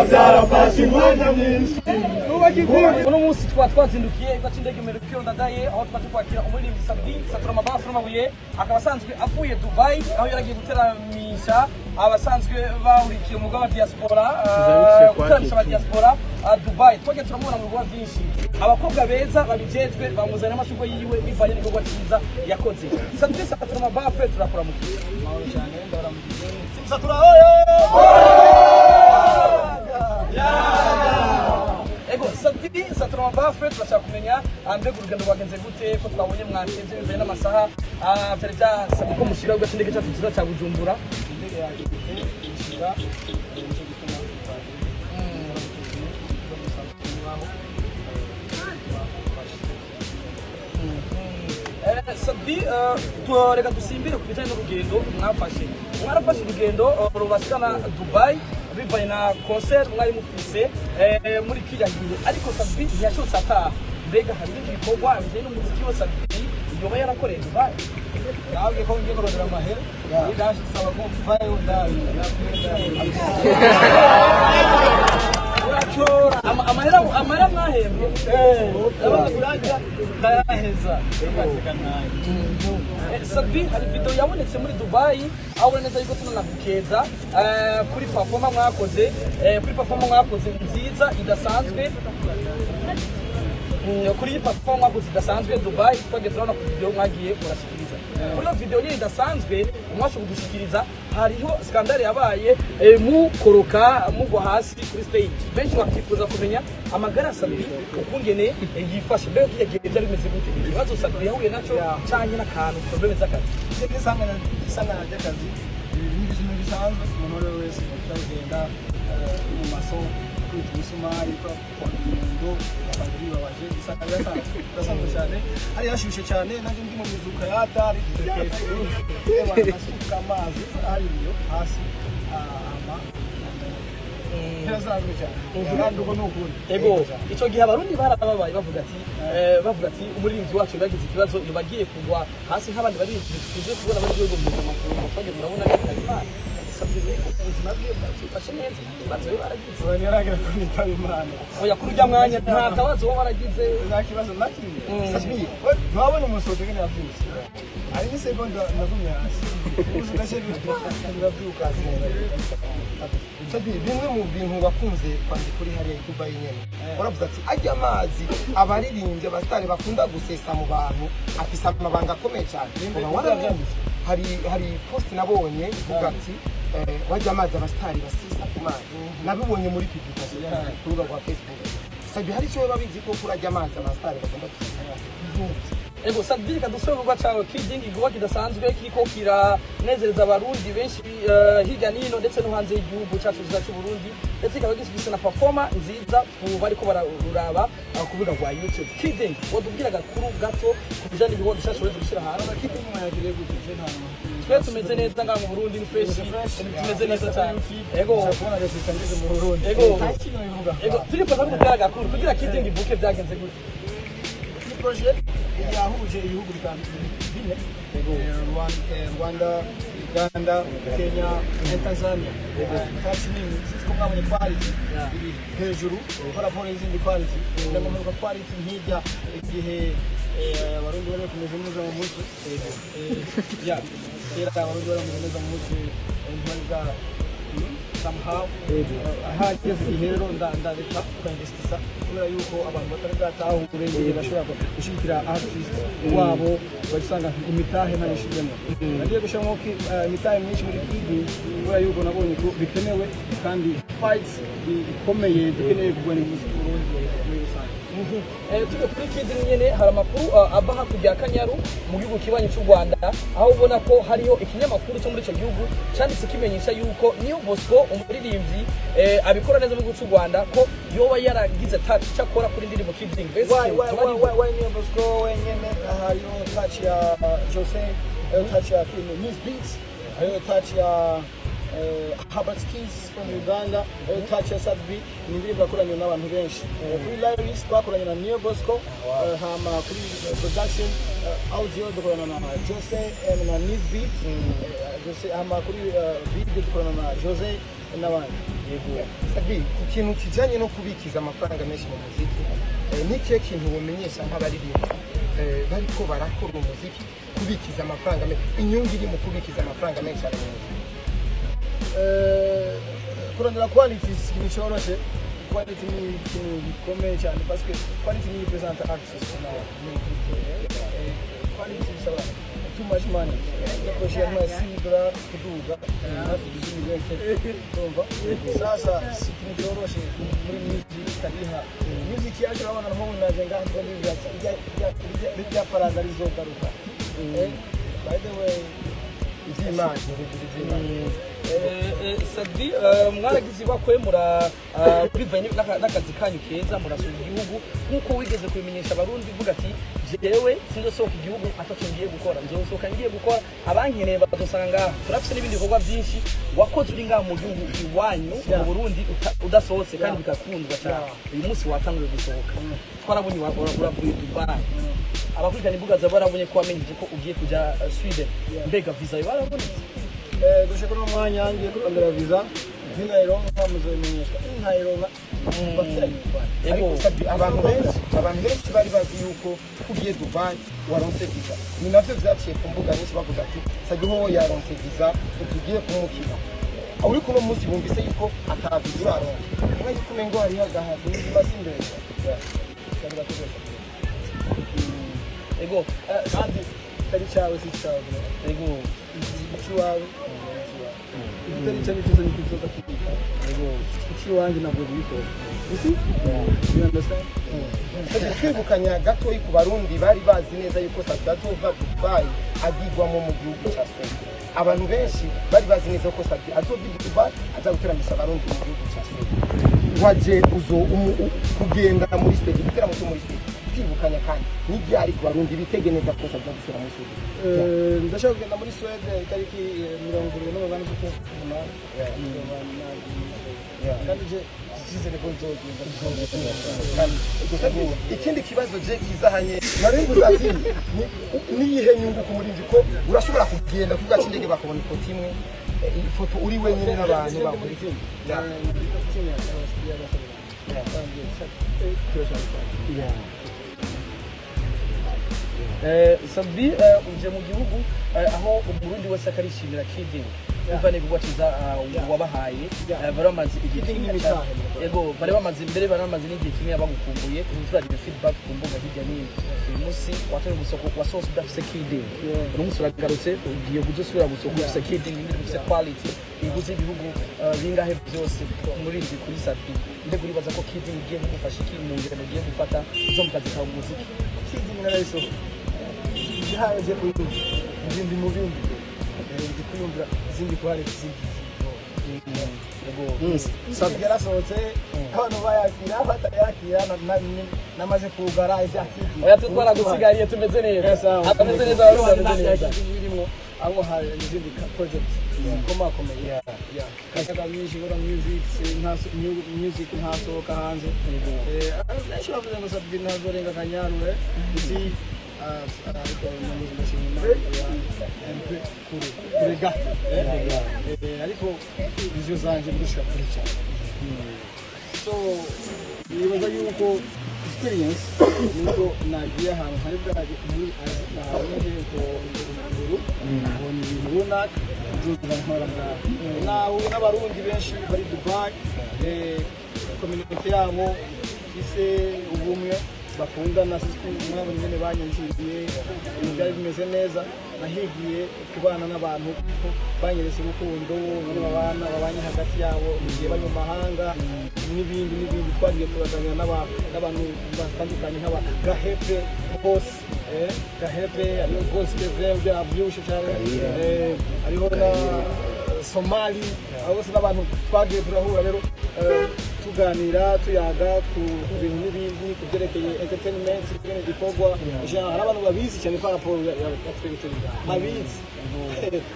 Byarafashe umwanya mwinshi. Uno munsi twa twazindukiye ikibuga c'indege Melchior Ndadaye, aho twaje kwakira umuririmbyi Sat-B Satura Amabafu n'amabuye, akaba asanzwe avuye Dubai, aho yaragiye guteramisha abasanzwe bahurikiye umugwa wa diaspora, guteramisha aba diaspora Dubai. Twagiye turamubona mu bikorwa byinshi, abakobwa beza babijejwe bamuzanira amashurwe yiwe bivanye n'igikorwa cyiza yakoze. Sat-B Satura Amabafu, turakuramukije. Mahoro cyane, ndabaramukije. Satura oyo! Ego Sat-B Satura Amabafu, turashaka kumenya mbega urugendo rwagenze gute, ko twabonye mwatevye bivanye n'amasaha vyari vyasabwe ko mushira ku cy'indege cyacu cyiza cya Bujumbura. Indege yacu ishika, nicyo gituma twaje. Turamusanzwe twashitse. Sat-B, reka dusimbire ku bijyanye n'urugendo mwafashe. Mwarafashe urugendo rubashikana Dubai bivanye na concert mwari mufise muri kiriya gihe, ariko Sat-B ntiyashotse ataha. Mbega hari ibindi bikorwa bijyanye n'umuziki wa Sat-B yoba yarakoreye Dubai? Nabwiye ko ngiye kurondera amahera, ndasaba ko mvayo ndabi. Uracora amahera, amahera mwahembwe? Urajya ndayaheza. Sat-B, hari video yabonetse muri Dubai, aho ubona neza yuko tunanagukeza kuri performance mwakoze, kuri performance mwakoze nziza idasanzwe. Kuri iyi performance mwakoze idasanzwe Dubai, twagiye turabona ku video mwagiye murashikiriza. Kuri iyo video nyine idasanzwe mwashoboye gushikiriza, hariho scandale yabaye, mukoroka mugwa hasi kuri stage. Benshi bakifuza kumenya amagara ya Sat-B ukungene yifashe. Mbega kiriya gihe byari bimeze gute? Ikibazo Sat-B yahuye naco canke n'akantu problème z'akazi? Isanganya ry'akazi ni ibintu bisanzwe, umuntu uwo ari we wese afite kugenda mu maso kwita imisumari kwa inyundo abantu bibabaje. Birasanzwe cyane, hari hashushe cyane, nanjye ndi mu mizuka yatari nasuka amazi hari iyo hasi ama birasanzwe cyane kandi uko ni ukuri. Ego, ico gihe Abarundi barababaye, bavuga ati umuririmbyi wacu yagize ikibazo, yoba agiye kugwa hasi nk'abandi baririmbyi tuze kubona muri gihugu mpuzamakungu. Twagiye turabona bitaba Imana. Sat-B ubuzima bwiwe bwifashe neza, nta kibazo yoba yaragize? Oya, ntiyaragera ko nitaba Imana. Oya, kuri urya mwanya nta kabazo woba waragize? Nta kibazo na kimwe. Sat-B, ntiwabona umusozo ngene yavyutse, hari n'isegonda nagumye hasi ndashe ndabyuka. Sat-B, bimwe mu bintu bakunze kwandika uri hariya i Dubai nyene, waravuze ati ajya amazi abaririmbyi, abasitari bakunda gusesa mu bantu afise amabanga akomeye cyane. Uba warabyanditse, hari post nabonye ivuga ati wajya amazi abasitari basesa ku mazi, nabibonye muri publication ku rubuga rwa Facebook. Sat-B, hari icyo biba bizi ko kurajya amazi abasitari bakunda gusesa? Ego Sat-B, reka dusubire mu gikorwa cawe Kiding, igikorwa kidasanzwe kiriko kiranezereza Abarundi benshi hirya n'ino ndetse no hanze y'igihugu cacu cyiza c'u Burundi, ndetse kikaba gifise na performance nziza ku bariko bararuraba ku rubuga rwa YouTube. Kiding, wotubwira agakuru gato ku bijanye n'igikorwa gishasha uretse gushyira hanze? Kipe mwayagiriye gute? Je nta Twe tumeze neza ngaha mu Burundi, ni fresh, tumeze neza cyane. Ego. Kubona leta ngeze mu Burundi. Ego. Nta kintu bivuga. Ego, turifuza ko tubwira agakuru kugira Kiding ivuke, byagenze gute? Ni projet yahuje ibihugu bitanu, bine: Rwanda, Uganda, Kenya na Tanzania. Touch nini, sisi ko mwabonye quality iri hejuru ko raporo y'izindi quality, ndagomba quality nk'ijya igihe Abarundi bari bakomeze neza mu mutwe. Ya kera Abarundi bari bameze neza mu mutwe, ntibari bwa somehow hageze igihe rero ndareka ukainvestisa kubera yuko abantu batari bwatahure igihe bashobora gushyigikira artist wabo, ugasanga imitahe ntayishizemo. Nagiye gushyiramo imitahe myinshi muri Kidi kubera yuko nabonye ko bikenewe kandi fights ikomeye dukeneye kurwanya umuziki w'Uburundi muri rusange. Tujya kuri Kidi nyene, hari amakuru ava hakurya ya Kanyaru mu gihugu kibanyi cy'u Rwanda, aho ubona ko hariho ikinyamakuru cyo muri icyo gihugu cyanditse kimenyesha yuko Niyo Bosco, umuririmbyi abikora neza mu gihugu cy'u Rwanda, ko yoba yaragize touch cyakora kuri indirimbo Kiding. Why Niyo Bosco wenyene? Hariho touch ya Jose, hariho touch ya Miss Beats, hariho touch ya Herbert Keys from Uganda, Touch Sat-B, ni indirimbo yakoranye n'abantu benshi. Kuri lyrics twakoranye na Neo Bosco, hama kuri production audio dukorana na Jose na Niz Beat, Jose, hama kuri video dukorana na Jose n'abandi. Yego. Sat-B, ku kintu kijanye no kubikiza amafaranga menshi mu muziki, ni kihe kintu womenyesha nk'abaririmbyi bariko barakora umuziki kubikiza amafaranga menshi, inyungu iri mu kubikiza amafaranga menshi cyane mu muziki? Kurondera quality si ikintu cyoroshe. Quality ni ikintu gikomeye cyane parce que quality ni represent access nawe. Quality bisaba too much money. Projet ya $6 kuduga hafi 10 miliyoni, urumva? Sasa si ikintu cyoroshe muri music kariha music yacu. Urabona nko naje ngaha ndiko ndibaza irya faranga rizogaruka. By the way, iby'Imana, iby'Imana. Sat-B, mwaragize ibakwe mura bivanye n'akazi kanyu keza, murasura igihugu nk'uko wigeze kubimenyesha Abarundi uvuga ati jewe sinzosohoka igihugu ataco ngiye gukora, nzosohoka ngiye gukora, abankeneye bazosanga ngaha. Turafise n'ibindi bikorwa byinshi wakoze uri ngaha mu gihugu iwanyu mu Burundi udasohotse kandi bigakundwa cyane. Uyu munsi watanguye gusohoka, twarabonye uravuye Dubai, abakurikirana imbuga zawe barabonye ko wamenyeje ko ugiye kuja Sweden. Mbega visa yawe yarabonetse? Gushika uno mwanya ngiye kurondera visa, ninayironka muzobimenyeshwa, ntayironka bafitanye. Ariko Sat-B, abantu benshi bari bazi yuko ugiye Dubai waronse visa. Ni navyo vyaciye ku mbuga nyinshi, bavuga ati Sat-B ho yaronse visa, tugiye kumukina. Uri kuno munsi bumvise yuko ata visa uraronka, niba yuko umengo hariho agahato n'ubuzima simbesha. Ego. Kandi kitari cyawe si cyawe. Ego. Icy'iwawe kitari cyawe cyose ni kizoza kubika. Ego. Icy'iwanjye ntabwo bibikora. You see? You understand? Twibukanya gatoyi ku Barundi bari bazi neza yuko Sat-B azova Dubai agigwamo mu gihugu cya Sweden. Abantu benshi bari bazi neza ko Sat-B azova i Dubai aza guteramisha Abarundi mu gihugu cya Sweden. Waje uzo kugenda muri Sweden, igiteramo cyo muri Sweden. Twibukanya kandi n'iryari ku Barundi bitege neza ko Sat-B azosubira muri Sweden? Ndashaka kugenda muri Sweden itariki 28 z'ukwezi k'umunani. Kandi je icyizere ko nzogenda. Ikindi kibazo je kizahanye nari nguzazi niyihe nyungu ku murinzi ko urashobora kugenda kuvuga ati indege bakabona ifoto imwe, ifoto uri wenyine n'abantu bakurikiye? Sat-B, uje mu gihugu aho Umurundi wese akarishimira Kiding umva n'igikorwa cyiza wabahaye. Bari bamaze igihe kinini cyane, yego, bari bamaze mbere, bari bamaze n'igihe kinini bagukumbuye. Turagira feedback ku mbuga hirya n'ino. Uyu munsi watangiye gusohoka, wasohotse udafise Kiding, uyu munsi uragarutse ugiye kuzosubira gusohoka ufise Kiding, indirimbo ifise quality iguze ibihugu bingahe byose umuririmbyi kuri Sat-B. Mbega uribaza ko Kiding igiye kugufasha iki mu ngendo ugiye gufata zo mu kazi kawe mu muziki? Kiding narayisohoye, ihaje kuyumva izindi mu bindi ndi kuyumvira izindi quality, izindi. Sat-B yarasohotse, abantu bayakira batayakira, namaze kugara ibya Kiding. Oya, twaragusigariye, tumeze neza, ameze neza, abarundi bameze neza. Birimo abo hari izindi project zikomakomeye kasaga myinshi nkora music music ntasohoka hanze. Benshi bavuze ngo Sat-B ntazorenga Akanyaru isi, ariko ndashima Imana kure kure gato, ariko vision zanje gushika kure cyane. So nibaza yuko experience nuko nagiye ahantu hari bwaje muri Aziya ruguru, mbonye ibintu runaka nzoza nkora ngaho. Nahuye n'Abarundi benshi bari Dubai, community yabo ifise ubumwe, bakundana. Mwabonye nyene banyakiriye, ibintu byari bimeze neza. Nahigiye kubana n'abantu banyeretse urukundo nyene, babana babanye hagati yabo mu gihe bari mu mahanga n'ibindi n'ibindi. Twagiye turaganira n'abantu batandukanye nk'aba Gahepe Boss, Gahepe, hariho Boss Kevin byavyibushe cyane, hariho na Somali, abo bose n'abantu twagiye turahura. Rero Tuganira, tuyaga ku bintu n'ibindi, ku byerekeye entertainment, ingene gikorwa. Genre hari abantu babizi cyane par rapport ya twebwe turi ngaha, babizi,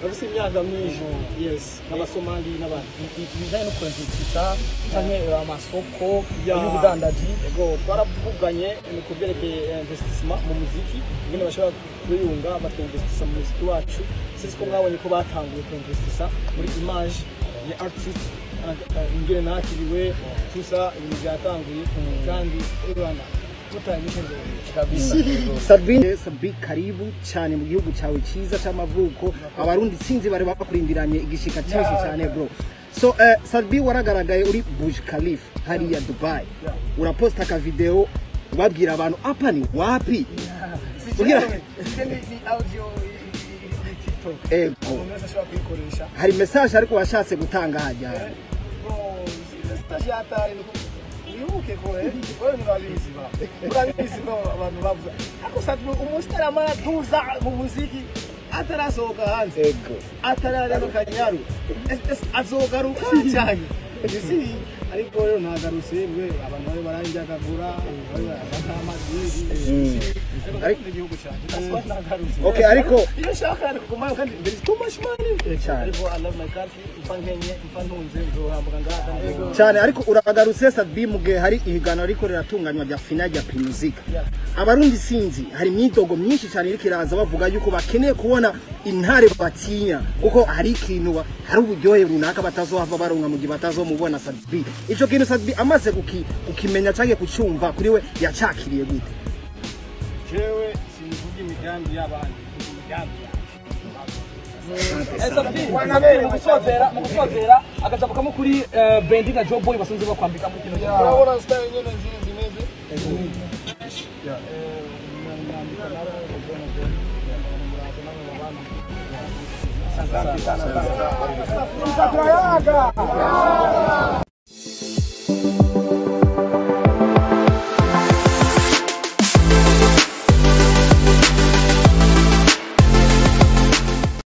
bafise imyaka myinshi, yes, n'abasomali n'abandi. Ibijanye no kuinvestisa canke amasoko y'ubudandaji? Yego, twaravuganye ni ku byerekeye investissement mu muziki, ingene bashobora kwiyunga bakinvestisa mu muziki wacu. Sinzi ko mwabonye ko batanguye kuinvestisa muri image ya artist, ingene nakiriwe tusa, ibintu byatanguye kandi urana tutanyishe. Kabisa. Sabine, Sabi, karibu cyane mu gihugu cyawe cyiza cy'amavuko. Abarundi sinzi bari bakurindiranye igishika cyinshi cyane, bro. So Sabi, waragaragaye uri Burj Khalifa hariya Dubai, uraposta ka video ubabwira abantu apa ni wapi? Ni audio iri TikTok. Ego. Umuntu wese ashobora kuyikoresha. Hari message ariko washatse gutanga hajya? Bro, message yatari nuko wibuke ko wewe murabizi, ba murabizi ko abantu bavuze ariko Sabi umusitari amara duza mu muziki atarasohoka hanze. Ego. Atarareba Kanyaru. Azogaruka cyane. You see, ariko rero ntagarutse we, abantu bari baranjagagura, bari barafata amazi, ariko igihugu cyanjye, that's why nagarutse. Okay, ariko iyo nshaka ni kugumayo kandi there is too much money. Cyane. Ariko I love my country. Mfa nkenye, mfa ntunze, nzohambuka ngaha kandi Cyane, ariko uragarutse, Sabi, mu gihe hari ihiganwa ariko riratunganywa rya final rya Primusic. Abarundi sinzi, hari imyidogo myinshi cyane iriko iraza, bavuga yuko bakeneye kubona intare batinya, kuko hari ikintu hari uburyohe runaka batazohava baronka mu gihe batazomubona Sabi. Ico kintu Sabi amaze kukimenya canke kucumva, kuri we yacakiriye gute? Jewe simvuga imigambi y'abandi, mvuga imigambi yanjye. Sabi, mu gusozera agajambo kamwe kuri Bendi na Joe Boy basanzwe bakwambika muri kino gihe. Urabona style nyene ziri zimeze. Nambika nara muraza namwe babana. Turayaga.